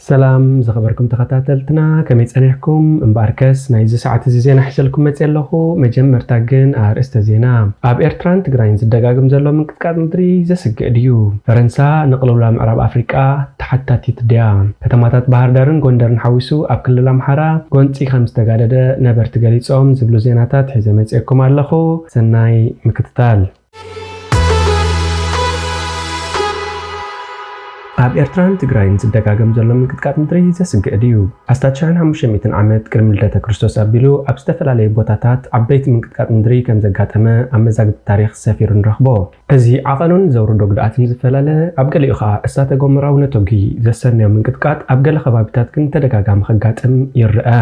ሰላም ዝኸበርኩም ተኸታተልትና፣ ከመይ ጸኒሕኩም? እምበኣርከስ ናይዚ ሰዓት እዚ ዜና ሒዘልኩም መጽየ ኣለኹ። መጀመርታ ግን ኣርእስተ ዜና። ኣብ ኤርትራን ትግራይን ዝደጋግም ዘሎ ምንቅጥቃጥ ምድሪ ዘስግእ ድዩ? ፈረንሳ ንቕልውላው ምዕራብ ኣፍሪቃ ተሓታቲት ድያ? ከተማታት ባህር ዳርን ጎንደርን ሓዊሱ ኣብ ክልል ኣምሓራ ጎንጺ ከም ዝተጋደደ ነበርቲ ገሊጾም ዝብሉ ዜናታት ሒዘ መጽየኩም ኣለኹ። ሰናይ ምክትታል። ኣብ ኤርትራን ትግራይን ዝደጋገም ዘሎ ምንቅጥቃጥ ምድሪ ዘስግእ ድዩ? ኣስታት ሽሕን ሓሙሽተ ሚእትን ዓመት ቅድሚ ልደተ ክርስቶስ ኣቢሉ ኣብ ዝተፈላለዩ ቦታታት ዓበይቲ ምንቅጥቃጥ ምድሪ ከም ዘጋጠመ ኣብ መዛግብቲ ታሪኽ ሰፊሩ ንረኽቦ። እዚ ዓቐኑን ዘውርዶ ጉድኣትን ዝፈላለ፣ ኣብ ገሊኡ ኸኣ እሳተ ጎመራዊ ነቶጊ ዘሰንዮ ምንቅጥቃጥ ኣብ ገለ ከባቢታት ግን ተደጋጋሚ ከጋጥም ይረአ።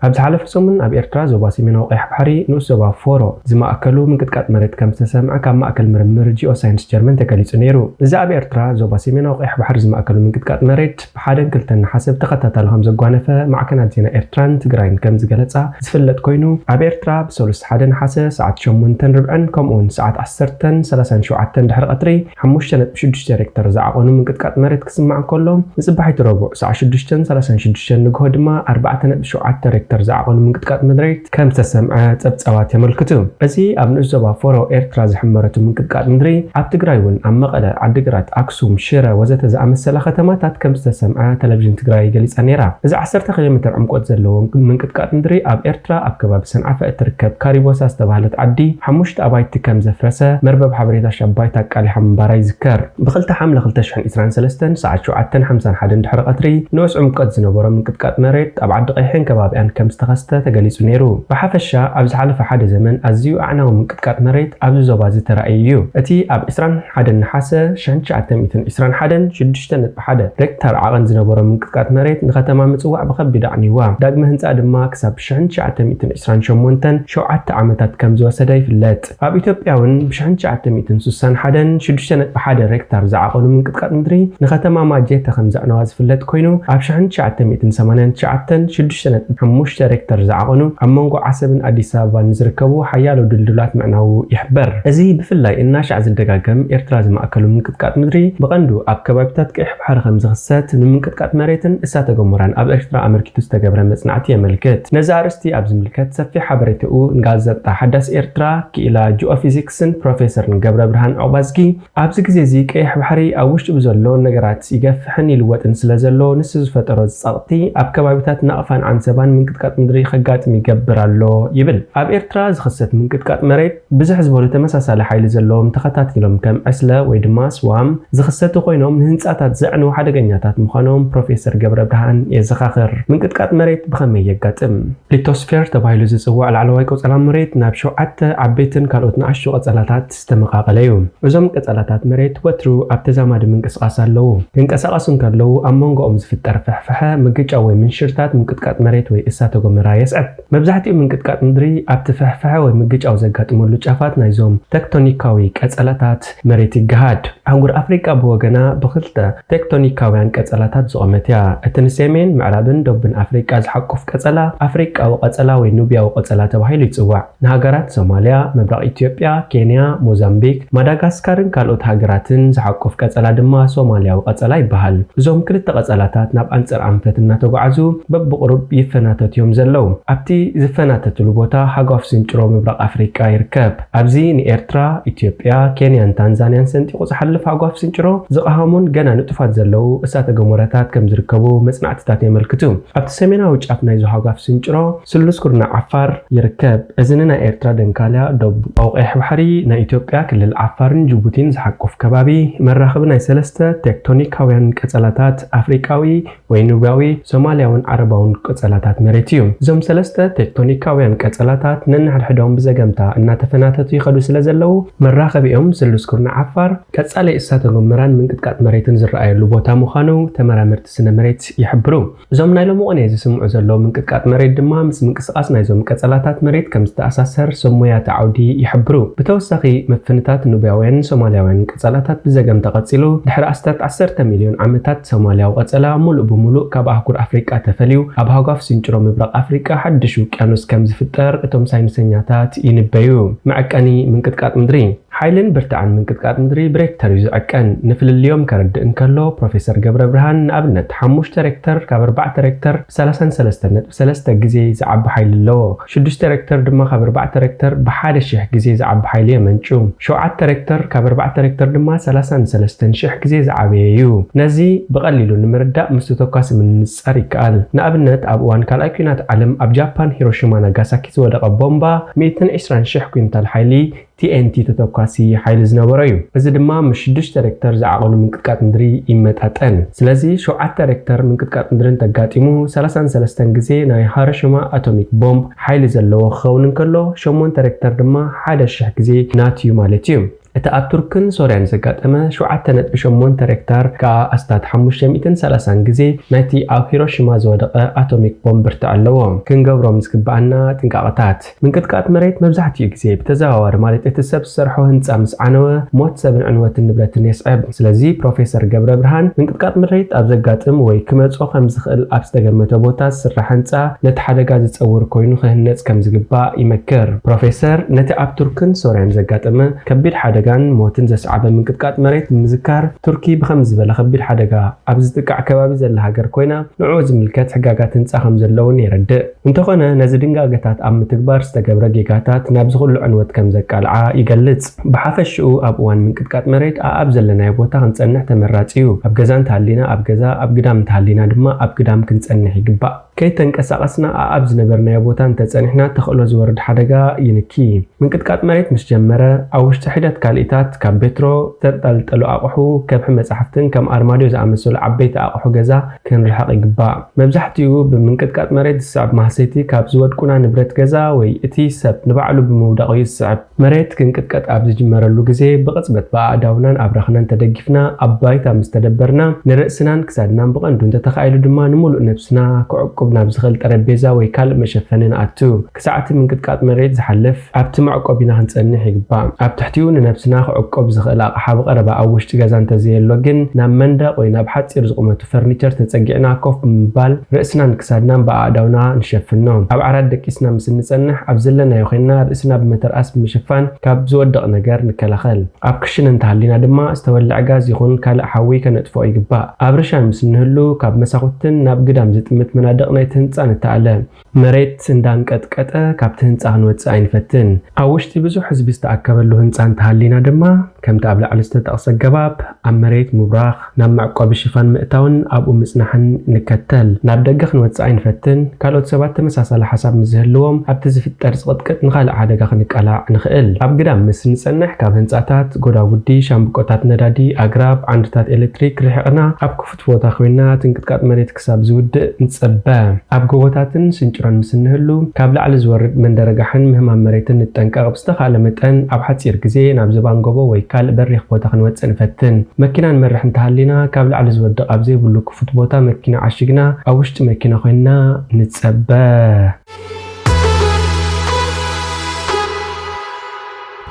ኣብ ዝሓለፈ ሰሙን ኣብ ኤርትራ ዞባ ሰሜናዊ ቀይሕ ባሕሪ ንኡስ ዞባ ፎሮ ዝማእከሉ ምንቅጥቃጥ መሬት ከም ዝተሰምዐ ካብ ማእከል ምርምር ጂኦሳይንስ ጀርመን ተገሊጹ ነይሩ። እዚ ኣብ ኤርትራ ዞባ ሰሜናዊ ቀይሕ ባሕሪ ዝማእከሉ ምንቅጥቃጥ መሬት ብሓደን ክልተን ነሓሰ ብተኸታታሊ ከም ዘጓነፈ ማዕከናት ዜና ኤርትራን ትግራይን ከም ዝገለጻ ዝፍለጥ ኮይኑ፣ ኣብ ኤርትራ ብሰሉስ ሓደ ነሓሰ ሰዓት ሸሞንተን ርብዕን ከምኡውን ሰዓት ዓሰርተን ሰላሳን ሸውዓተን ድሕሪ ቀትሪ ሓሙሽተ ነጥቢ ሽዱሽተ ሬክተር ዝዓቐኑ ምንቅጥቃጥ መሬት ክስማዕ እንከሎ፣ ንጽባሒቱ ረቡዕ ሰዓት ሽዱሽተን ሰላሳን ሽዱሽተን ንግሆ ድማ ኣርባዕተ ነጥቢ ሸውዓተ ሬክተር ዝዓቐኑ ምንቅጥቃጥ መሬት ከም ዝተሰምዐ ጸብጻባት የመልክቱ። እዚ ኣብ ንኡስ ዞባ ፎሮ ኤርትራ ዝሕመረቱ ምንቅጥቃጥ ምድሪ ኣብ ትግራይ እውን ኣብ መቐለ፣ ዓዲግራት፣ ኣክሱም፣ ሽረ ወዘተ ዝኣመሰላ ከተማታት ከም ዝተሰምዐ ቴሌቪዥን ትግራይ ገሊጻ ነይራ። እዚ ዓሰርተ ኪሎ ሜትር ዕምቆት ዘለዎ ምንቅጥቃጥ ምድሪ ኣብ ኤርትራ ኣብ ከባቢ ሰንዓፈ እትርከብ ካሪቦሳ ዝተባህለት ዓዲ ሓሙሽተ ኣባይቲ ከም ዘፍረሰ መርበብ ሓበሬታ ሻባይት ኣቃሊሓ ምንባራ ይዝከር። ብክልተ ሓምለ ክልተ ሽሕን ዕስራን ሰለስተን ሰዓት ሸውዓተን ሓምሳን ሓደን ድሕሪ ቀትሪ ንኡስ ዕምቆት ዝነበሮ ምንቅጥቃጥ መሬት ኣብ ዓዲ ቀይሕን ከባቢኣን ከም ዝተኸስተ ተገሊጹ ነይሩ። ብሓፈሻ ኣብ ዝሓለፈ ሓደ ዘመን ኣዝዩ ኣዕናዊ ምንቅጥቃጥ መሬት ኣብዚ ዞባ እዚ ተራእዩ እዩ። እቲ ኣብ ዕስራን ሓደን ነሓሰ ሽሕን ትሽዓተ ሚእትን ዕስራን ሓደን ሽዱሽተ ነጥቢ ሓደ ሬክተር ዓቐን ዝነበሮ ምንቅጥቃጥ መሬት ንከተማ ምጽዋዕ ብኸቢድ ኣዕንይዋ። ዳግመ ህንጻ ድማ ክሳብ ሽሕን ትሽዓተ ሚእትን ዕስራን ሸሞንተን ሸውዓተ ዓመታት ከም ዝወሰደ ይፍለጥ። ኣብ ኢትዮጵያ እውን ብሽሕን ትሽዓተ ሚእትን ስሳን ሓደን ሽዱሽተ ነጥቢ ሓደ ሬክተር ዝዓቐኑ ምንቅጥቃጥ ምድሪ ንከተማ ማጀተ ከም ዘዕነዋ ዝፍለጥ ኮይኑ፣ ኣብ ሽሕን ትሽዓተ ሚእትን ሰማንያን ትሽዓተን ሽዱሽተ ነጥቢ ሓሙሽተ ሬክተር ዝዓቐኑ ኣብ መንጎ ዓሰብን ኣዲስ ኣበባን ዝርከቡ ሓያሎ ድልድላት ምዕናዉ ይሕበር። እዚ ብፍላይ እናሻዕ ዝደጋገም ኤርትራ ዝማእከሉ ምንቅጥቃጥ ምድሪ ብቐንዱ ኣብ ከባቢታት ቀይሕ ባሕሪ ከም ዝኽሰት ንምንቅጥቃጥ መሬትን እሳተ ገሞራን ኣብ ኤርትራ ኣመልኪቱ ዝተገብረ መጽናዕቲ የመልክት። ነዚ ኣርእስቲ ኣብ ዝምልከት ሰፊሕ ሓበሬታኡ ንጋዜጣ ሓዳስ ኤርትራ ክኢላ ጂኦፊዚክስን ፕሮፌሰርን ገብረ ብርሃን ዑቕባዝጊ፣ ኣብዚ ግዜ እዚ ቀይሕ ባሕሪ ኣብ ውሽጡ ብዘሎ ነገራት ይገፍሕን ይልወጥን ስለ ዘሎ፣ ንሱ ዝፈጠሮ ጸቕጢ ኣብ ከባቢታት ናቕፋን ዓንሰባን ምንቅጥቃጥ ምድሪ ከጋጥም ይገብር ኣሎ ይብል። ኣብ ኤርትራ ዝኽሰት ምንቅጥቃጥ መሬት ብዝሕ ዝበሉ ተመሳሳሊ ሓይሊ ዘለዎም ተኸታቲሎም ከም ዕስለ ወይ ድማ ስዋም ዝኽሰቱ ኮይኖም፣ ንህንጻታት ዘዕንዉ ሓደገኛታት ምዃኖም ፕሮፌሰር ገብረ ብርሃን የዘኻኽር። ምንቅጥቃጥ መሬት ብኸመይ የጋጥም? ሊቶስፌር ተባሂሉ ዝጽዋዕ ላዕለዋይ ቆጸላ መሬት ናብ ሸውዓተ ዓበይትን ካልኦት ንኣሽቱ ቀጸላታት ዝተመቓቐለ እዩ። እዞም ቀጸላታት መሬት ወትሩ ኣብ ተዛማዲ ምንቅስቓስ ኣለዉ። ክንቀሳቐሱ እንከለዉ ኣብ መንጎኦም ዝፍጠር ፍሕፍሐ፣ ምግጫው ወይ ምንሽርታት ምንቅጥቃጥ መሬት ወይ እሳተ ጎመራ የስዕብ። መብዛሕትኡ ምንቅጥቃጥ ምድሪ ኣብቲ ፍሕፍሐ ወይ ምግጫው ዘጋጥመሉ ጫፋት ናይዞም ተክቶኒካዊ ቀጸላታት መሬት ይገሃድ። ኣህጉር ኣፍሪቃ ብወገና ብኽልተ ቴክቶኒካውያን ቀጸላታት ዝቖመት እያ። እቲ ንሰሜን፣ ምዕራብን ደቡብን ኣፍሪቃ ዝሓቁፍ ቀጸላ ኣፍሪቃዊ ቀጸላ ወይ ኑብያዊ ቀጸላ ተባሂሉ ይጽዋዕ። ንሃገራት ሶማልያ፣ ምብራቕ ኢትዮጵያ፣ ኬንያ፣ ሞዛምቢክ፣ ማዳጋስካርን ካልኦት ሃገራትን ዝሓቁፍ ቀጸላ ድማ ሶማልያዊ ቀጸላ ይበሃል። እዞም ክልተ ቀጸላታት ናብ ኣንጻር ኣንፈት እናተጓዓዙ በብቑሩብ ይፈናተቱ እዮም ዘለዉ። ኣብቲ ዝፈናተትሉ ቦታ ሃጓፍ ስንጭሮ ምብራቕ ኣፍሪቃ ይርከብ። ኣብዚ ንኤርትራ፣ ኢትዮጵያ፣ ኬንያን ታንዛንያን ሰንጢቑ ዝሓልፍ ሃጓፍ ስንጭሮ ዝቐሃሙን ገና ንጡፋት ዘለዉ እሳተ ገሞራታት ከም ዝርከቡ መጽናዕትታት የመልክቱ። ኣብቲ ሰሜናዊ ጫፍ ናይዚ ሃጓፍ ስንጭሮ ስሉስ ኩርናዕ ዓፋር ይርከብ። እዚ ንናይ ኤርትራ ደንካልያ፣ ደቡባዊ ቀይሕ ባሕሪ፣ ናይ ኢትዮጵያ ክልል ዓፋርን ጅቡቲን ዝሓቁፍ ከባቢ፣ መራኸቢ ናይ ሰለስተ ቴክቶኒካውያን ቀጸላታት ኣፍሪቃዊ ወይ ኑብያዊ፣ ሶማልያውን ዓረባውን ቀጸላታት መሬት እዩ። እዞም ሰለስተ ቴክቶኒካውያን ቀጸላታት ነንሕድሕዶም ብዘገምታ እናተፈናተቱ ይኸዱ ስለ ዘለዉ፣ መራኸቢኦም ስሉስ ኩርናዕ ዓፋር ቀጻሊ እሳተ ጎመራን ምንቅጥቃጥ መሬትን ዝረ ዝረኣየሉ ቦታ ምዃኑ ተመራመርቲ ስነ መሬት ይሕብሩ። እዞም ናይ ሎሚ ቅነ ዝስምዑ ዘለዉ ምንቅጥቃጥ መሬት ድማ ምስ ምንቅስቓስ ናይዞም ቀጸላታት መሬት ከም ዝተኣሳሰር ሰብ ሞያታት ዓውዲ ይሕብሩ። ብተወሳኺ፣ ምፍንታት ኑብያውያንን ሶማልያውያንን ቀጸላታት ብዘገም ተቐጺሉ፣ ድሕሪ ኣስታት ዓሰርተ ሚልዮን ዓመታት ሶማልያዊ ቀጸላ ምሉእ ብምሉእ ካብ ኣህጉር ኣፍሪቃ ተፈልዩ ኣብ ሃጓፍ ስንጭሮ ምብራቕ ኣፍሪቃ ሓድሽ ውቅያኖስ ከም ዝፍጠር እቶም ሳይንሰኛታት ይንበዩ። መዐቀኒ ምንቅጥቃጥ ምድሪ። ሓይልን ብርትዐን ምንቅጥቃጥ ምድሪ ብሬክተር እዩ ዝዕቀን። ንፍልልዮም ከረድእ እንከሎ፣ ፕሮፌሰር ገብረ ብርሃን ንኣብነት ሓሙሽተ ሬክተር ካብ ኣርባዕተ ሬክተር ብ ሰላሳን ሰለስተን ነጥቢ ሰለስተ ግዜ ዝዓቢ ሓይሊ ኣለዎ። ሽዱሽተ ሬክተር ድማ ካብ ኣርባዕተ ሬክተር ብሓደ ሽሕ ግዜ ዝዓቢ ሓይሊ የመንጩ። ሸውዓተ ሬክተር ካብ ኣርባዕተ ሬክተር ድማ ሰላሳን ሰለስተን ሽሕ ግዜ ዝዓበየ እዩ። ነዚ ብቐሊሉ ንምርዳእ ምስ ተተኳሲ ምንጻር ይከኣል። ንኣብነት፣ ኣብ እዋን ካልኣይ ኲናት ዓለም ኣብ ጃፓን ሂሮሺማ ናጋሳኪ ዝወደቐ ቦምባ ሚእትን ዕስራን ሽሕ ኩንታል ሓይሊ ቲ ኤን ቲ ተተኳሲ ሓይሊ ዝነበሮ እዩ። እዚ ድማ ምስ ሽዱሽተ ሬክተር ዝዓቐኑ ምንቅጥቃጥ ምድሪ ይመጣጠን። ስለዚ፣ ሸውዓተ ሬክተር ምንቅጥቃጥ ምድሪ እንተጋጢሙ፣ ሰላሳን ሰለስተን ግዜ ናይ ሃሮሺማ ኣቶሚክ ቦምብ ሓይሊ ዘለዎ ክኸውን እንከሎ፣ ሸሞንተ ሬክተር ድማ ሓደ ሽሕ ግዜ ናቱ እዩ ማለት እዩ። እቲ ኣብ ቱርክን ሶርያን ዘጋጠመ ሸውዓተ ነጥቢ ሸሞንተ ሬክተር ከኣ ኣስታት ሓሙሽተ ሚእትን ሰላሳን ግዜ ናይቲ ኣብ ሂሮሺማ ዝወደቐ ኣቶሚክ ቦምብ ብርትዐ ኣለዎ። ክንገብሮም ዝግብኣና ጥንቃቐታት። ምንቅጥቃጥ መሬት መብዛሕትኡ ግዜ ብተዘዋዋሪ፣ ማለት እቲ ሰብ ዝሰርሖ ህንጻ ምስ ዓነወ፣ ሞት ሰብን ዕንወትን ንብረትን የስዕብ። ስለዚ ፕሮፌሰር ገብረ ብርሃን፣ ምንቅጥቃጥ መሬት ኣብ ዘጋጥም ወይ ክመጾ ከም ዝኽእል ኣብ ዝተገመተ ቦታ ዝስራሕ ህንጻ ነቲ ሓደጋ ዝጸውር ኮይኑ ክህነጽ ከም ዝግባእ ይመክር። ፕሮፌሰር ነቲ ኣብ ቱርክን ሶርያን ዘጋጠመ ከቢድ ሓደጋን ሞትን ዘስዓበ ምንቅጥቃጥ መሬት ብምዝካር፣ ቱርኪ ብኸምዚ ዝበለ ከቢድ ሓደጋ ኣብ ዝጥቃዕ ከባቢ ዘላ ሃገር ኮይና፣ ንዕኡ ዝምልከት ሕጋጋት ህንጻ ከም ዘለውን የረድእ። እንተኾነ፣ ነዚ ድንጋገታት ኣብ ምትግባር ዝተገብረ ጌጋታት ናብዚ ኩሉ ዕንወት ከም ዘቃልዓ ይገልጽ። ብሓፈሽኡ፣ ኣብ እዋን ምንቅጥቃጥ መሬት ኣኣብ ዘለናዮ ቦታ ክንጸንሕ ተመራጺ እዩ። ኣብ ገዛ እንተሃሊና ኣብ ገዛ፣ ኣብ ግዳም እንተሃሊና ድማ ኣብ ግዳም ክንጸንሕ ይግባእ። ከይተንቀሳቐስና ኣኣብ ዝነበርናዮ ቦታ እንተጸኒሕና፣ ተኽእሎ ዝወርድ ሓደጋ ይንኪ። ምንቅጥቃጥ መሬት ምስ ጀመረ፣ ኣብ ውሽጢ ሒደት ካልኢታት ካብ ቤትሮ ዝተንጠልጠሉ ኣቑሑ፣ ከብሒ መጻሕፍትን ከም ኣርማድዮ ዝኣመሰሉ ዓበይቲ ኣቑሑ ገዛ ክንርሕቕ ይግባእ። መብዛሕትኡ ብምንቅጥቃጥ መሬት ዝስዕብ ማህሰይቲ ካብ ዝወድቁና ንብረት ገዛ ወይ እቲ ሰብ ንባዕሉ ብምውዳቑ እዩ ዝስዕብ። መሬት ክንቅጥቀጥ ኣብ ዝጅመረሉ ግዜ ብቕጽበት ብኣእዳውናን ኣብራኽናን ተደጊፍና ኣብ ባይታ ምስ ተደበርና ንርእስናን ክሳድናን ብቐንዱ እንተተኻኢሉ ድማ ንምሉእ ነብስና ክዕቁብ ናብ ዝኽእል ጠረጴዛ ወይ ካልእ መሸፈኒ ንኣቱ። ክሳዕ እቲ ምንቅጥቃጥ መሬት ዝሓልፍ ኣብቲ መዕቆቢና ክንጸንሕ ይግባእ። ኣብ ትሕቲኡ ንነብስና ክዕቆብ ዝኽእል ኣቕሓ ብቐረባ ኣብ ውሽጢ ገዛ እንተዘየሎ ግን ናብ መንደቕ ወይ ናብ ሓጺር ዝቑመቱ ፈርኒቸር ተጸጊዕና ኮፍ ብምባል ርእስናን ክሳድናን ብኣእዳውና ንሸፍኖ። ኣብ ዓራት ደቂስና ምስ እንጸንሕ ኣብ ዘለናዮ ኮይንና ርእስና ብመተርኣስ ብምሽፋን ካብ ዝወድቕ ነገር ንከላኸል። ኣብ ክሽነ እንተሃሊና ድማ ዝተወልዐ ጋዝ ይኹን ካልእ ሓዊ ከነጥፍኦ ይግባእ። ኣብ ርሻን ምስ እንህሉ ካብ መሳኹትን ናብ ግዳም ዝጥምት መናድቕ ናይቲ ህንጻ ንተኣለ። መሬት እንዳንቀጥቀጠ ካብቲ ህንጻ ክንወጽእ ኣይንፈትን። ኣብ ውሽጢ ብዙሕ ህዝቢ ዝተኣከበሉ ህንጻ እንተሃሊና ድማ፣ ከምቲ ኣብ ላዕሊ ዝተጠቕሰ ኣገባብ ኣብ መሬት ምብራኽ፣ ናብ መዕቆቢ ሽፋን ምእታውን ኣብኡ ምጽናሕን ንከተል። ናብ ደገ ክንወጽእ ኣይንፈትን። ካልኦት ሰባት ተመሳሳሊ ሓሳብ ምስ ዝህልዎም፣ ኣብቲ ዝፍጠር ጽቕጥቅጥ ንኻልእ ሓደጋ ክንቃላዕ ንኽእል። ኣብ ግዳም ምስ ንጸንሕ፣ ካብ ህንጻታት፣ ጎዳጉዲ፣ ሻምብቆታት ነዳዲ፣ ኣግራብ፣ ዓንድታት ኤሌክትሪክ ርሒቕና ኣብ ክፉት ቦታ ኮይንና ትንቅጥቃጥ መሬት ክሳብ ዝውድእ ንጸበ። ኣብ ጎቦታትን ስንጭሮን ምስ እንህሉ፣ ካብ ላዕሊ ዝወርድ መንደርጋሕን ምህማም መሬትን ንጠንቀቕ። ብዝተኻእለ መጠን ኣብ ሓጺር ግዜ ናብ ዝባን ጎቦ ወይ ካልእ በሪኽ ቦታ ክንወጽእ ንፈትን። መኪና ንመርሕ እንተሃሊና፣ ካብ ላዕሊ ዝወድቕ ኣብ ዘይብሉ ክፉት ቦታ መኪና ዓሺግና ኣብ ውሽጢ መኪና ኮይንና ንጸበ።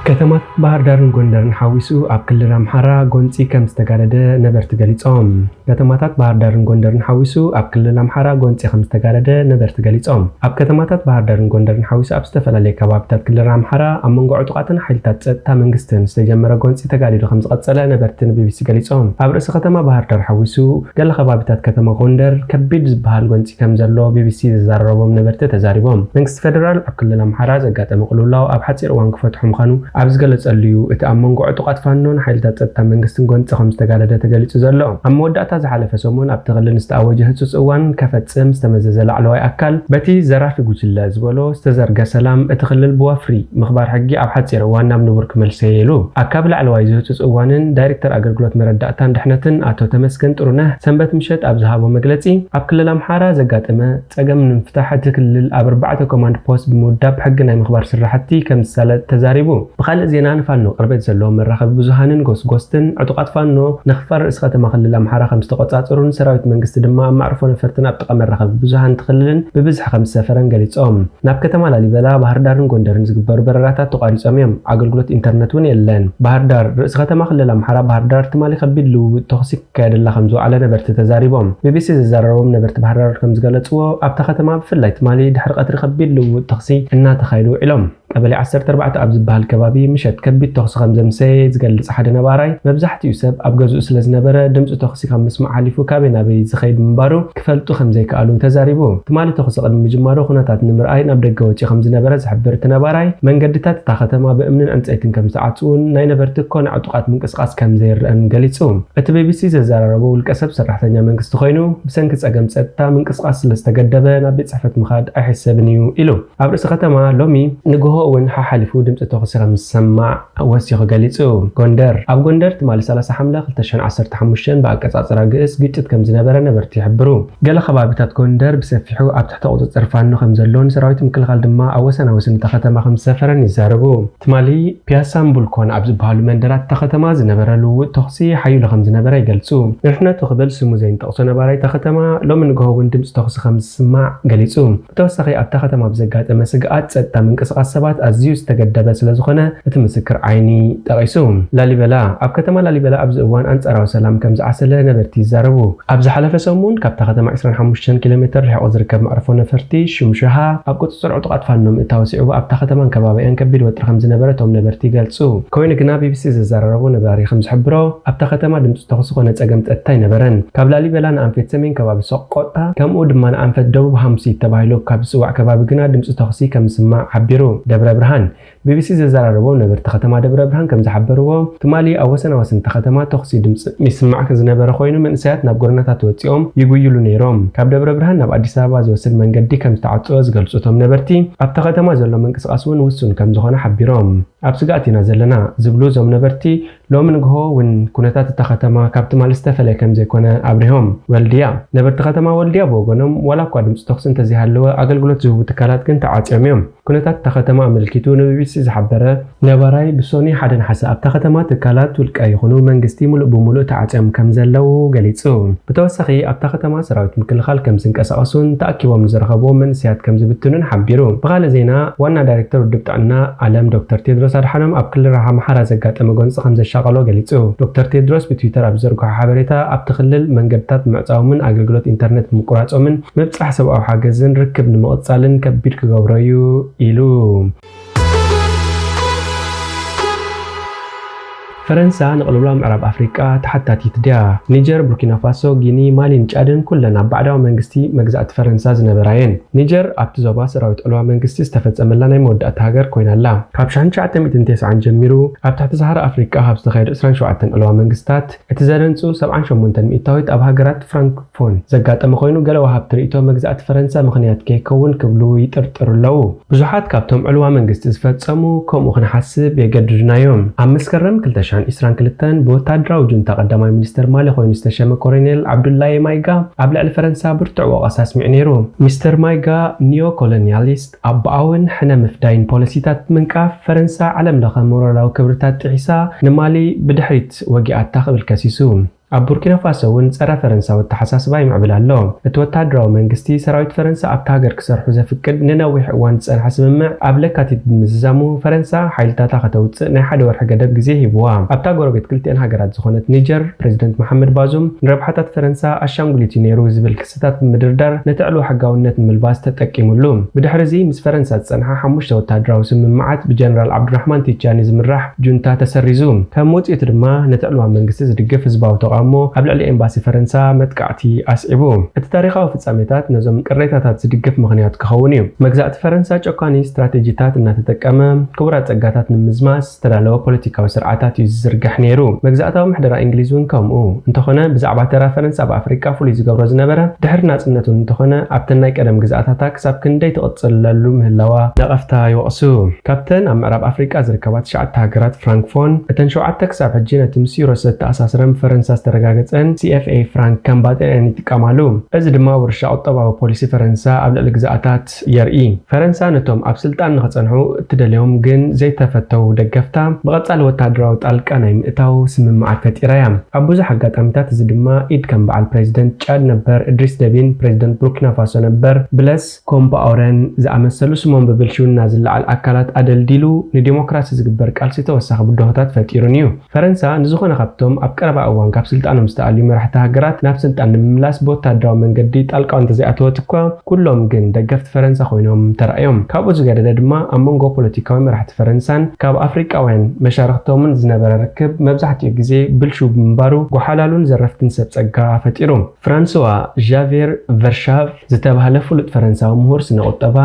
ከተማታት ባህር ዳርን ጎንደርን ሓዊሱ ኣብ ክልል ኣምሓራ ጎንጺ ከም ዝተጋደደ ነበርቲ ገሊጾም። ከተማታት ባህር ዳርን ጎንደርን ሓዊሱ ኣብ ክልል ኣምሓራ ጎንጺ ከም ዝተጋደደ ነበርቲ ገሊጾም። ኣብ ከተማታት ባህር ዳርን ጎንደርን ሓዊሱ ኣብ ዝተፈላለዩ ከባቢታት ክልል ኣምሓራ ኣብ መንጎ ዕጡቓትን ሓይልታት ጸጥታ መንግስትን ዝተጀመረ ጎንጺ ተጋዲዱ ከም ዝቐጸለ ነበርቲ ንቢቢሲ ገሊጾም። ኣብ ርእሲ ከተማ ባህር ዳር ሓዊሱ ገለ ከባቢታት ከተማ ጎንደር ከቢድ ዝበሃል ጎንጺ ከም ዘሎ ቢቢሲ ዘዘራረቦም ነበርቲ ተዛሪቦም። መንግስቲ ፌደራል ኣብ ክልል ኣምሓራ ዘጋጠመ ቅልውላው ኣብ ሓጺር እዋን ክፈትሖ ምዃኑ ኣብ ዝገለጸሉ እዩ እቲ ኣብ መንጎ ዕጡቓት ፋኖን ሓይልታት ጸጥታ መንግስትን ጎንጺ ከም ዝተጋደደ ተገሊጹ ዘሎ። ኣብ መወዳእታ ዝሓለፈ ሰሙን ኣብቲ ክልል ዝተኣወጀ ህጹጽ እዋን ከፈጽም ዝተመዘዘ ላዕለዋይ ኣካል፣ በቲ ዘራፊ ጉጅለ ዝበሎ ዝተዘርገ ሰላም እቲ ክልል ብወፍሪ ምኽባር ሕጊ ኣብ ሓጺር እዋን ናብ ንቡር ክመልሰ ኢሉ። ኣካቢ ላዕለዋይ እዚ ህጹጽ እዋንን ዳይሬክተር ኣገልግሎት መረዳእታን ድሕነትን ኣቶ ተመስገን ጥሩነህ ሰንበት ምሸት ኣብ ዝሃቦ መግለጺ፣ ኣብ ክልል ኣምሓራ ዘጋጠመ ጸገም ንምፍታሕ እቲ ክልል ኣብ ኣርባዕተ ኮማንድ ፖስት ብምውዳብ ሕጊ ናይ ምኽባር ስራሕቲ ከም ዝሳለጥ ተዛሪቡ። ብኻልእ ዜና፣ ንፋኖ ቅርበት ዘለዎም መራኸቢ ብዙሃንን ጎስጎስትን ዕጡቓት ፋኖ ንኽፋል ርእሲ ከተማ ክልል ኣምሓራ ከም ዝተቖጻጸሩን ሰራዊት መንግስቲ ድማ ኣብ መዕርፎ ነፈርትን ኣብ ጥቓ መራኸቢ ብዙሃን ትኽልልን ብብዝሒ ከም ዝሰፈረን ገሊጾም። ናብ ከተማ ላሊበላ፣ ባህር ዳርን ጎንደርን ዝግበሩ በረራታት ተቋሪጾም እዮም። ኣገልግሎት ኢንተርነት እውን የለን። ባህር ዳር፣ ርእሲ ከተማ ክልል ኣምሓራ ባህር ዳር ትማሊ ከቢድ ልውውጥ ተኹሲ ክካየደላ ከም ዝወዓለ ነበርቲ ተዛሪቦም። ቢቢሲ ዘዘራረቦም ነበርቲ ባህር ዳር ከም ዝገለጽዎ፣ ኣብታ ከተማ ብፍላይ ትማሊ ድሕሪ ቀትሪ ከቢድ ልውውጥ ተኹሲ እናተኻየዱ ውዒሎም። ቀበሌ ዓሰርተ ኣርባዕተ ኣብ ዝበሃል ከባቢ ምሸት ከቢድ ተኹሲ ከም ዘምሰየ ዝገልጽ ሓደ ነባራይ፣ መብዛሕትኡ ሰብ ኣብ ገዝኡ ስለ ዝነበረ፣ ድምጺ ተኹሲ ካብ ምስማዕ ሓሊፉ ካበይ ናበይ ዝኸይድ ምንባሩ ክፈልጡ ከም ዘይከኣሉ ተዛሪቡ። ትማሊ ተኹሲ ቅድሚ ምጅማሩ ኩነታት ንምርኣይ ናብ ደገ ወጺኡ ከም ዝነበረ ዝሕብር እቲ ነባራይ፣ መንገድታት እታ ከተማ ብእምንን ዕንጸይትን ከም ዝተዓጽዉን ናይ ነበርቲ ኮነ ዕጡቓት ምንቅስቓስ ከም ዘይረኣን ገሊጹ። እቲ ቢቢሲ ዘዘራረቦ ውልቀ ሰብ ሰራሕተኛ መንግስቲ ኮይኑ፣ ብሰንኪ ጸገም ጸጥታ ምንቅስቓስ ስለ ዝተገደበ ናብ ቤት ጽሕፈት ምኻድ ኣይሕሰብን እዩ ኢሉ። ኣብ ርእሲ ከተማ ሎሚ ንግሆ እውን ሓሓሊፉ ድምጺ ተኹሲ ከም ዝሰማዕ ወሲኹ ገሊጹ። ጎንደር፣ ኣብ ጎንደር ትማሊ ሰላሳ ሓምለ ክልተ ሽሕን ዓሰርተ ሓሙሽተን ብኣቀጻጽራ ግእዝ ግጭት ከም ዝነበረ ነበርቲ ይሕብሩ። ገለ ከባቢታት ጎንደር ብሰፊሑ ኣብ ትሕቲ ቁጽጽር ፋኖ ከም ዘሎን ሰራዊት ምክልኻል ድማ ኣብ ወሰናወሰን እታ ከተማ ከም ዝሰፈረን ይዛረቡ። ትማሊ ፒያሳን ቡልኮን ኣብ ዝበሃሉ መንደራት እታ ከተማ ዝነበረ ልውውጥ ተኹሲ ሓዩሉ ከም ዝነበረ ይገልጹ። ንድሕነቱ ክብል ስሙ ዘይንጠቕሶ ነባራይ እታ ከተማ ሎሚ ንግሆ እውን ድምጺ ተኹሲ ከም ዝስማዕ ገሊጹ። ብተወሳኺ ኣብታ ከተማ ብዘጋጠመ ስግኣት ጸጥታ ምንቅስቓስ ሰባት ኣዝዩ ዝተገደበ ስለ ዝኾነ እቲ ምስክር ዓይኒ ጠቒሱ። ላሊበላ፣ ኣብ ከተማ ላሊበላ ኣብዚ እዋን ኣንጻራዊ ሰላም ከም ዝዓሰለ ነበርቲ ይዛረቡ። ኣብ ዝሓለፈ ሰሙን ካብታ ከተማ ዕስራን ሓሙሽተን ኪሎ ሜትር ርሒቑ ዝርከብ መዕርፎ ነፈርቲ ሹምሹሃ ኣብ ቁጽጽር ዕጡቓት ፋኖ ምእታው ስዒቡ ኣብታ ከተማን ከባቢኣን ከቢድ ወጥሪ ከም ዝነበረ እቶም ነበርቲ ይገልጹ። ኮይኑ ግና ቢቢሲ ዘዘራረቦ ነባሪ ከም ዝሕብሮ ኣብታ ከተማ ድምጺ ተኹሲ ኮነ ጸገም ጸጥታ ኣይነበረን። ካብ ላሊበላ ንኣንፈት ሰሜን ከባቢ ሰቆጣ ከምኡ ድማ ንኣንፈት ደቡብ ሃምሲት ተባሂሉ ካብ ዝጽዋዕ ከባቢ ግና ድምጺ ተኹሲ ከም ዝስማዕ ሓቢሩ። ደብረ ብርሃን፣ ቢቢሲ ዘዘራረቦም ነበርቲ ከተማ ደብረ ብርሃን ከም ዝሓበርዎ፣ ትማሊ ኣብ ወሰናወሰን እታ ከተማ ተኹሲ ድምጺ ይስማዕ ዝነበረ ኮይኑ፣ መንእሰያት ናብ ጎደናታት ወጺኦም ይጉይሉ ነይሮም። ካብ ደብረ ብርሃን ናብ ኣዲስ ኣበባ ዝወስድ መንገዲ ከም ዝተዓጸወ ዝገልጹ እቶም ነበርቲ፣ ኣብታ ከተማ ዘሎ ምንቅስቓስ እውን ውሱን ከም ዝኾነ ሓቢሮም። ኣብ ስግኣት ኢና ዘለና ዝብሉ እዞም ነበርቲ፣ ሎሚ ንግሆ እውን ኩነታት እታ ከተማ ካብ ትማሊ ዝተፈለየ ከም ዘይኮነ ኣብሪሆም። ወልድያ፣ ነበርቲ ከተማ ወልድያ ብወገኖም፣ ዋላ እኳ ድምጺ ተኹሲ እንተዘይሃለወ፣ ኣገልግሎት ዝህቡ ትካላት ግን ተዓጽዮም እዮም። ኩነታት እታ ከተማ ኣመልኪቱ ንቢቢሲ ዝሓበረ ነባራይ፣ ብሶኒ ሓደ ነሓሰ ኣብታ ከተማ ትካላት ውልቀ ይኹኑ መንግስቲ ሙሉእ ብሙሉእ ተዓጽዮም ከም ዘለዉ ገሊጹ። ብተወሳኺ ኣብታ ከተማ ሰራዊት ምክልኻል ከም ዝንቀሳቐሱን ተኣኪቦም ንዝረኸብዎም መንእሰያት ከም ዝብትኑን ሓቢሩ። ብኻልእ ዜና፣ ዋና ዳይሬክተር ውድብ ጥዕና ዓለም ዶክተር ቴድሮስ ኣድሓኖም ኣብ ክልል ኣምሓራ ዘጋጠመ ጎንፂ ከም ዘሻቐሎ ገሊጹ። ዶክተር ቴድሮስ ብትዊተር ኣብ ዝዘርግሖ ሓበሬታ፣ ኣብቲ ክልል መንገድታት ብምዕጻዎምን ኣገልግሎት ኢንተርነት ብምቁራጾምን ምብጻሕ ሰብኣዊ ሓገዝን ርክብ ንምቕጻልን ከቢድ ክገብሮ እዩ ኢሉ። ፈረንሳ ንቕልውላው ምዕራብ ኣፍሪቃ ተሓታቲት ድያ? ኒጀር፣ ቡርኪና ፋሶ፣ ጊኒ፣ ማሊን ጫድን ኩለን ኣብ ባዕዳዊ መንግስቲ መግዛእቲ ፈረንሳ ዝነበራ እየን። ኒጀር ኣብቲ ዞባ ሰራዊት ዕልዋ መንግስቲ ዝተፈጸመላ ናይ መወዳእታ ሃገር ኮይና ኣላ። ካብ ሽሕን ትሽዓተ ሚእትን ተስዓን ጀሚሩ ኣብ ትሕቲ ሰሃራ ኣፍሪቃ ካብ ዝተኻየዱ ዕስራን ሸውዓተን ዕልዋ መንግስታት እቲ ዘደንጹ ሰብዓን ሸሞንተን ሚእታዊት ኣብ ሃገራት ፍራንኮፎን ዘጋጠመ ኮይኑ፣ ገለ ወሃብቲ ርእይቶ መግዛእቲ ፈረንሳ ምኽንያት ከይከውን ክብሉ ይጥርጥሩ ኣለዉ። ብዙሓት ካብቶም ዕልዋ መንግስቲ ዝፈጸሙ ከምኡ ክንሓስብ የገድዱና እዮም። ኣብ መስከረም ክልተ ሽሕን ዕስራን ክልተን ብወታደራዊ ጁንታ ቀዳማይ ሚኒስተር ማሊ ኮይኑ ዝተሸመ ኮሎኔል ዓብዱላሂ ማይጋ ኣብ ልዕሊ ፈረንሳ ብርቱዕ ወቐሳ ኣስሚዑ ነይሩ። ሚስተር ማይጋ ኒዮ ኮሎኒያሊስት፣ ኣቦኣውን ሕነ ምፍዳይን ፖሊሲታት ምንቃፍ ፈረንሳ ዓለም ለኸ ሞራላዊ ክብርታት ጥሒሳ ንማሊ ብድሕሪት ወጊኣታ ክብል ከሲሱ። ኣብ ቡርኪና ፋሶ እውን ጸረ ፈረንሳዊ ኣተሓሳስባ ይምዕብል ኣሎ። እቲ ወታደራዊ መንግስቲ ሰራዊት ፈረንሳ ኣብታ ሃገር ክሰርሑ ዘፍቅድ ንነዊሕ እዋን ዝጸንሐ ስምምዕ ኣብ ለካቲት ብምዝዛሙ፣ ፈረንሳ ሓይልታታ ከተውጽእ ናይ ሓደ ወርሒ ገደብ ግዜ ሂብዋ። ኣብታ ጎረቤት ክልቲአን ሃገራት ዝኾነት ኒጀር፣ ፕሬዚደንት መሓመድ ባዙም ንረብሓታት ፈረንሳ ኣሻንጉሊት እዩ ነይሩ ዝብል ክስታት ብምድርዳር ነቲ ዕልዋ ሕጋውነት ንምልባስ ተጠቂሙሉ። ብድሕሪ እዚ ምስ ፈረንሳ ዝጸንሓ ሓሙሽተ ወታደራዊ ስምምዓት ብጀነራል ዓብዱራሕማን ቲቻኒ ዝምራሕ ጁንታ ተሰሪዙ። ከም ውጽኢቱ ድማ ነቲ ዕልዋ መንግስቲ ዝድግፍ ህዝባዊ ተቓውሞ ኣብ ልዕሊ ኤምባሲ ፈረንሳ መጥቃዕቲ ኣስዒቡ። እቲ ታሪኻዊ ፍጻሜታት ነዞም ቅሬታታት ዝድግፍ ምኽንያት ክኸውን እዩ። መግዛእቲ ፈረንሳ ጨቋኒ ስትራቴጂታት እናተጠቀመ ክቡራት ጸጋታት ንምዝማዝ ዝተዳለወ ፖለቲካዊ ስርዓታት እዩ ዝዝርግሕ ነይሩ። መግዛእታዊ ምሕደራ እንግሊዝ እውን ከምኡ። እንተኾነ ብዛዕባ ተራ ፈረንሳ ኣብ ኣፍሪቃ ፍሉይ ዝገብሮ ዝነበረ ድሕሪ ናጽነት እውን እንተኾነ ኣብተን ናይ ቀደም ግዝኣታታ ክሳብ ክንደይ ትቕጽለሉ ምህላዋ ነቐፍታ ይወቕሱ። ካብተን ኣብ ምዕራብ ኣፍሪቃ ዝርከባ ትሽዓተ ሃገራት ፍራንክፎን፣ እተን ሸውዓተ ክሳብ ሕጂ ነቲ ምስ ዩሮስ ዘተኣሳስረን ብፈረንሳ ኣረጋገጸን፣ ሲ ኤፍ ኤ ፍራንክ ከም ባጤራን ይጥቀማሉ። እዚ ድማ ውርሻ ቁጠባዊ ፖሊሲ ፈረንሳ ኣብ ልዕሊ ግዝኣታት የርኢ። ፈረንሳ ነቶም ኣብ ስልጣን ንኽጸንሑ እትደልዮም ግን ዘይተፈተው ደገፍታ ብቐጻሊ ወተሃደራዊ ጣልቃ ናይ ምእታው ስምምዓት ፈጢራ እያ። ኣብ ብዙሕ ኣጋጣሚታት እዚ ድማ ኢድ ከም በዓል ፕሬዚደንት ጫድ ነበር እድሪስ ደቢን ፕሬዚደንት ቡርኪና ፋሶ ነበር ብለስ ኮምፓኦረን ዝኣመሰሉ ስሞም ብብልሽውና ዝለዓል ኣካላት ኣደልዲሉ ንዲሞክራሲ ዝግበር ቃልሲ ተወሳኺ ብድሆታት ፈጢሩን እዩ። ፈረንሳ ንዝኾነ ካብቶም ኣብ ቀረባ እዋን ካብ ስልጣኖም ዝተኣልዩ መራሕቲ ሃገራት ናብ ስልጣን ንምምላስ ብወታደራዊ መንገዲ ጣልቃ እንተዘይኣተወት እኳ፣ ኩሎም ግን ደገፍቲ ፈረንሳ ኮይኖም ተራእዮም። ካብኡ ዝገደደ ድማ ኣብ መንጎ ፖለቲካዊ መራሕቲ ፈረንሳን ካብ ኣፍሪቃውያን መሻርኽቶምን ዝነበረ ርክብ መብዛሕትኡ ግዜ ብልሹው ብምንባሩ፣ ጎሓላሉን ዘረፍትን ሰብ ጸጋ ፈጢሩ። ፍራንስዋ ዣቬር ቨርሻቭ ዝተባህለ ፍሉጥ ፈረንሳዊ ምሁር ስነ ቁጠባ፣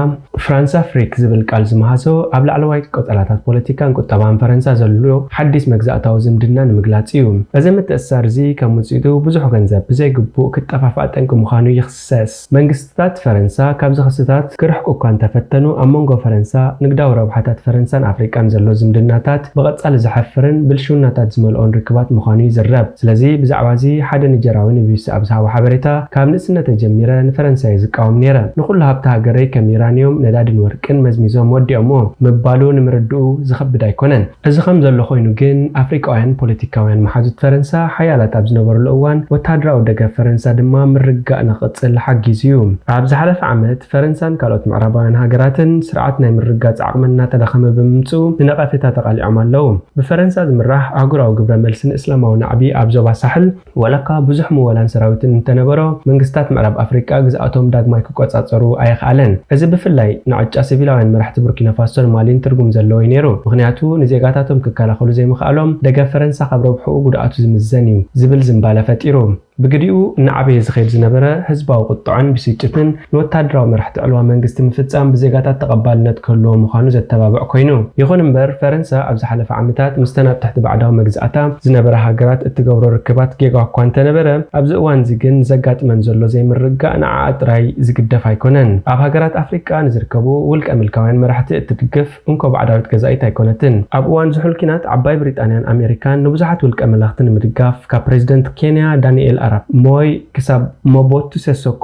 ፍራንስ ኣፍሪክ ዝብል ቃል ዝመሃዞ፣ ኣብ ላዕለዋይ ቆጸራታት ፖለቲካን ቁጠባን ፈረንሳ ዘሎ ሓዲስ መግዛእታዊ ዝምድና ንምግላጽ እዩ። እዚ ምትእስሳር እዚ ከም ውጽኢቱ ብዙሕ ገንዘብ ብዘይግቡእ ክጠፋፋእ ጠንቂ ምዃኑ ይኽሰስ። መንግስትታት ፈረንሳ ካብዚ ክስታት ክርሕቁ እኳ እንተፈተኑ፣ ኣብ መንጎ ፈረንሳ፣ ንግዳዊ ረብሓታት ፈረንሳን ኣፍሪቃን ዘሎ ዝምድናታት ብቐጻሊ ዘሐፍርን ብልሽውናታት ዝመልኦን ርክባት ምዃኑ ይዝረብ። ስለዚ ብዛዕባ እዚ ሓደ ኒጀራዊ ንቢቢሲ ኣብ ዝሃቦ ሓበሬታ፣ ካብ ንእስነተይ ጀሚረ ንፈረንሳ እየ ዝቃወም ነይረ። ንኹሉ ሃብቲ ሃገረይ ከም ዩራንዮም፣ ነዳድን ወርቅን መዝሚዞም ወዲኦምዎ ምባሉ ንምርድኡ ዝኸብድ ኣይኮነን። እዚ ከም ዘሎ ኮይኑ ግን፣ ኣፍሪቃውያን ፖለቲካውያን መሓዙት ፈረንሳ ሓያላት ኣብ ዝነበሩሉ እዋን፣ ወተሃደራዊ ደገፍ ፈረንሳ ድማ ምርግጋእ ንክቕጽል ሓጊዙ እዩ። ኣብ ዝሓለፈ ዓመት፣ ፈረንሳን ካልኦት ምዕራባውያን ሃገራትን ስርዓት ናይ ምርግጋጽ ዓቕመን እናተዳኸመ ብምምጽኡ ንነቐፌታ ተቓሊዖም ኣለዉ። ብፈረንሳ ዝምራሕ ኣህጉራዊ ግብረ መልሲ ንእስላማዊ ናዕቢ ኣብ ዞባ ሳሕል፣ ዋላኳ ብዙሕ ምወላን ሰራዊትን እንተነበሮ፣ መንግስታት ምዕራብ ኣፍሪቃ ግዝኣቶም ዳግማይ ክቆጻጸሩ ኣየኽኣለን። እዚ ብፍላይ ንዕጫ ሲቪላውያን መራሕቲ ቡርኪና ፋሶን ማሊን ትርጉም ዘለዎ እዩ ነይሩ። ምኽንያቱ ንዜጋታቶም ክከላኸሉ ዘይምኽኣሎም ደገፍ ፈረንሳ ካብ ረብሕኡ ጉድኣቱ ዝምዘን እዩ ዝብል ዝንባለ ፈጢሩ። ብግዲኡ እናዓበየ ዝኸይድ ዝነበረ ህዝባዊ ቁጥዐን ብስጭትን ንወታደራዊ መራሕቲ ዕልዋ መንግስቲ ምፍጻም ብዜጋታት ተቐባልነት ክህልዎ ምዃኑ ዘተባብዕ ኮይኑ። ይኹን እምበር፣ ፈረንሳ ኣብ ዝሓለፈ ዓመታት ምስተን ኣብ ትሕቲ ባዕዳዊ መግዛእታ ዝነበራ ሃገራት እትገብሮ ርክባት ጌጋ እኳ እንተነበረ፣ ኣብዚ እዋን እዚ ግን ዘጋጥመን ዘሎ ዘይምርግጋእ ንዓኣ ጥራይ ዝግደፍ ኣይኮነን። ኣብ ሃገራት ኣፍሪቃ ንዝርከቡ ውልቀ ምልካውያን መራሕቲ እትድግፍ እንኮ ባዕዳዊት ገዛኢት ኣይኮነትን። ኣብ እዋን ዝሑል ኲናት ዓባይ ብሪጣንያን ኣሜሪካን ንብዙሓት ውልቀ መላኽቲ ንምድጋፍ ካብ ፕሬዚደንት ኬንያ ዳንኤል ኣራፕ ሞይ ክሳብ ሞቦቱ ሴሶኮ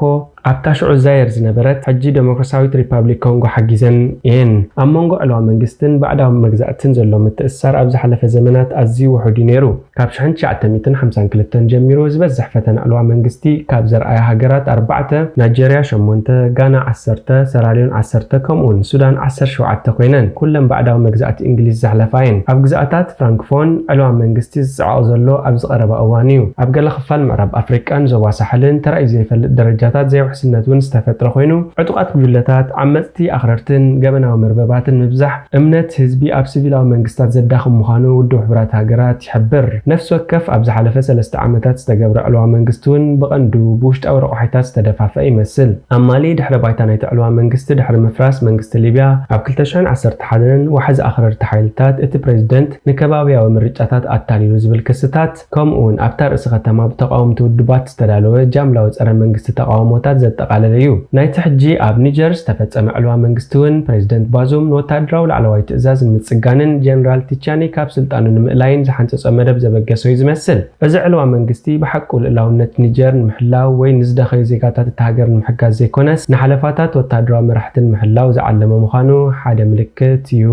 ኣብታ ሽዑ ዛየር ዝነበረት ሕጂ ዴሞክራሲያዊት ሪፓብሊክ ኮንጎ ሓጊዘን እየን። ኣብ መንጎ ዕልዋ መንግስትን ባዕዳዊ መግዛእትን ዘሎ ምትእስሳር ኣብ ዝሓለፈ ዘመናት ኣዝዩ ውሑድ እዩ ነይሩ። ካብ ሽሕን ትሽዓተ ሚእትን ሓምሳን ክልተን ጀሚሩ ዝበዝሕ ፈተነ ዕልዋ መንግስቲ ካብ ዘርኣያ ሃገራት ኣርባዕተ፣ ናይጀርያ ሸሞንተ፣ ጋና ዓሰርተ፣ ሰራልዮን ዓሰርተ፣ ከምኡውን ሱዳን ዓሰርተ ሸውዓተ ኮይነን ኩለን ባዕዳዊ መግዛእቲ እንግሊዝ ዘሕለፋ እየን። ኣብ ግዝኣታት ፍራንክፎን ዕልዋ መንግስቲ ዝጽዓቕ ዘሎ ኣብዚ ቀረባ እዋን እዩ። ኣብ ገለ ክፋል ምዕራብ ኣፍሪቃን ዞባ ሳሕልን ተራእዩ ዘይፈልጥ ደረጃታት ዘይውሕስነት እውን ዝተፈጥረ ኮይኑ፣ ዕጡቓት ጉጅለታት፣ ዓመጽቲ ኣኽረርትን ገበናዊ መርበባትን ምብዛሕ እምነት ህዝቢ ኣብ ሲቪላዊ መንግስታት ዘዳኽም ምዃኑ ውድብ ሕቡራት ሃገራት ይሕብር። ነፍሲ ወከፍ ኣብ ዝሓለፈ ሰለስተ ዓመታት ዝተገብረ ዕልዋ መንግስቲ እውን ብቐንዱ ብውሽጣዊ ረቑሒታት ዝተደፋፈአ ይመስል። ኣብ ማሊ ድሕሪ ባይታ ናይቲ ዕልዋ መንግስቲ ድሕሪ ምፍራስ መንግስቲ ሊብያ ኣብ ክልተ ሽሕን ዓሰርተ ሓደን ዋሕዚ ኣኽረርቲ ሓይልታት እቲ ፕሬዚደንት ንከባብያዊ ምርጫታት ኣታሊሉ ዝብል ክስታት፣ ከምኡውን ኣብታ ርእሲ ከተማ ብተቓወምቲ ውድባት ዝተዳለወ ጃምላዊ ጸረ መንግስቲ ተቓውሞታት ዘጠቓለለ እዩ። ናይቲ ሕጂ ኣብ ኒጀር ዝተፈጸመ ዕልዋ መንግስቲ እውን ፕሬዚደንት ባዙም ንወታደራዊ ላዕለዋይ ትእዛዝ ንምጽጋንን ጀነራል ቲቻኒ ካብ ስልጣኑ ንምእላይን ዝሓንጸጾ መደብ ዘበገሰ እዩ ዝመስል። እዚ ዕልዋ መንግስቲ ብሓቁ ልእላውነት ኒጀር ንምሕላው ወይ ንዝደኸዩ ዜጋታት እታ ሃገር ንምሕጋዝ ዘይኮነስ፣ ንሓለፋታት ወታደራዊ መራሕቲ ንምሕላው ዝዓለመ ምዃኑ ሓደ ምልክት እዩ።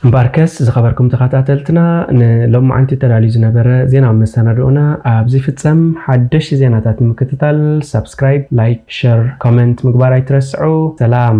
እምበኣርከስ ዝኸበርኩም ተኸታተልትና፣ ንሎማዓንቲ ተዳልዩ ዝነበረ ዜናዊ መሰናድኦና ኣብዚ ይፍጸም። ሓደሽቲ ዜናታት ንምክትታል ሳብስክራይብ፣ ላይክ፣ ሸር፣ ኮመንት ምግባር ኣይትረስዑ። ሰላም።